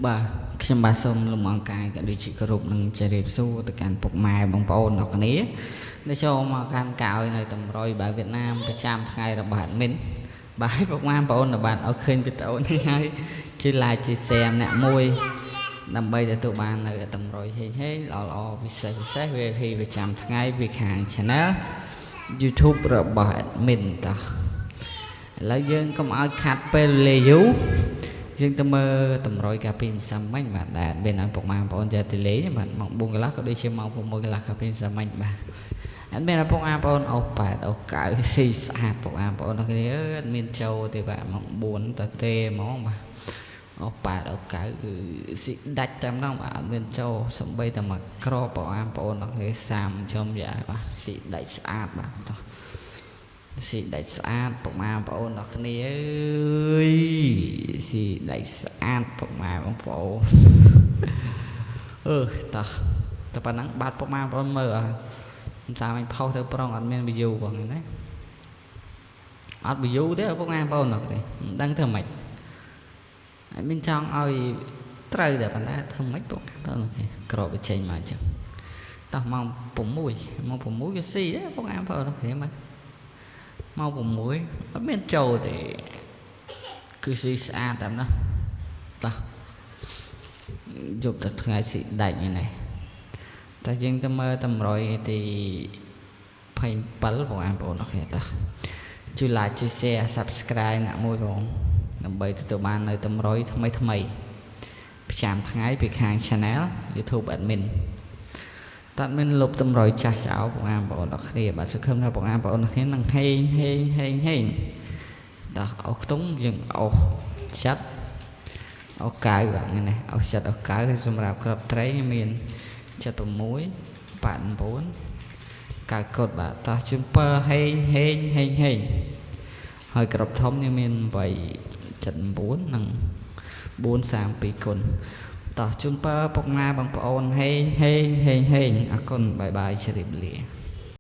បាទខ្ញុំបាទសូមលំអង្កាយក៏ដូចជាគោរពនិងជម្រាបសួរទៅកាន់ពុកម៉ែបងប្អូនអរគ្នាដែលចូលមកកាន់កោយនៅតម្រុយបែបវៀតណាមប្រចាំថ្ងៃរបស់ admin បាទពុកម៉ែបងប្អូនដែលបានឲ្យឃើញវីដេអូនេះហើយជួយ like ជួយ share ម្នាក់មួយដើម្បីទទួលបាននៅតម្រុយហេងហេងល្អល្អពិសេសពិសេស VIP ប្រចាំថ្ងៃពីខាង Channel YouTube របស់ admin តោះឥឡូវយើងកុំឲ្យខាត់ពេលវេលាយូរយើងទៅមើលតម្រុយកាលពីម្សិលមិញបាទដែលមានឲ្យពុកម៉ែបងប្អូនចេះទៅលេងបាទម៉ោង4កន្លះក៏ដូចជាម៉ោង6កន្លះកាលពីម្សិលមិញបាទអត់មានឲ្យពុកម៉ែបងប្អូនអូស8អូស9ស៊ីស្អាតពុកម៉ែបងប្អូនទាំងគ្នាអើយអត់មានចូលទេបាទម៉ោង4តទេហ្មងបាទអូស8អូស9គឺស៊ីដាច់តែម្ដងបាទអត់មានចូលសំបីតែមួយក្របពុកម៉ែបងប្អូនទាំងគ្នាសាមចំយ៉ាបាទស៊ីដាច់ស្អាតបាទតោះស៊ីដាច់ស្អាតពុកម៉ែបងប្អូនទាំងគ្នាអើយស៊ីដាច់ស្អាតពុកម៉ែបងប្អូនអឺតោះតែប៉ុណ្ណឹងបាទពុកម៉ែបងប្អូនមើលអើមិនសាមិញផុសទៅប្រុងអត់មាន view បងណាអត់ view ទេពុកម៉ែបងប្អូនទាំងគ្នាមិនដឹងធ្វើម៉េចហើយមានចង់ឲ្យត្រូវតែប៉ុន្តែធ្វើម៉េចពុកម៉ែបងប្អូនគ្នាក្របវាចេញមកអញ្ចឹងតោះម៉ោង6ម៉ោង6វាស៊ីដែរពុកម៉ែបងប្អូនទាំងគ្នាមើលម៉ោង6អត់មានចូលទេគឺស៊ីស្អាតតែម្ដងតោះយប់ទៅថ្ងៃស៊ីដាច់នេះតែយើងទៅមើលតម្រុយទី27បងប្អូនអរគ្នាតោះជួយ like ជួយ share subscribe អ្នកមួយបងដើម្បីទទួលបាននៅតម្រុយថ្មីថ្មីប្រចាំថ្ងៃពីខាង Channel YouTube admin តើមានលុបតម្រុយចាស់ចោលបងប្អូនអរគ្នាបាទសង្ឃឹមថាបងប្អូនអរគ្នានឹងហេងហេងហេងហេងតោះអស់ខ្ទង់យើងអស់ចិត្តអស់កៅបាទនេះអស់ចិត្តអស់កៅហើយសម្រាប់ក្របត្រីមាន76 89កៅកុដបាទតោះជូនពើហេងហេងហេងហេងហើយក្របធំនេះមាន8 79និង432គុណតោះជូនពើពុកម៉ែបងប្អូនហេងហេងហេងហេងអរគុណ bye bye ជម្រាបលា។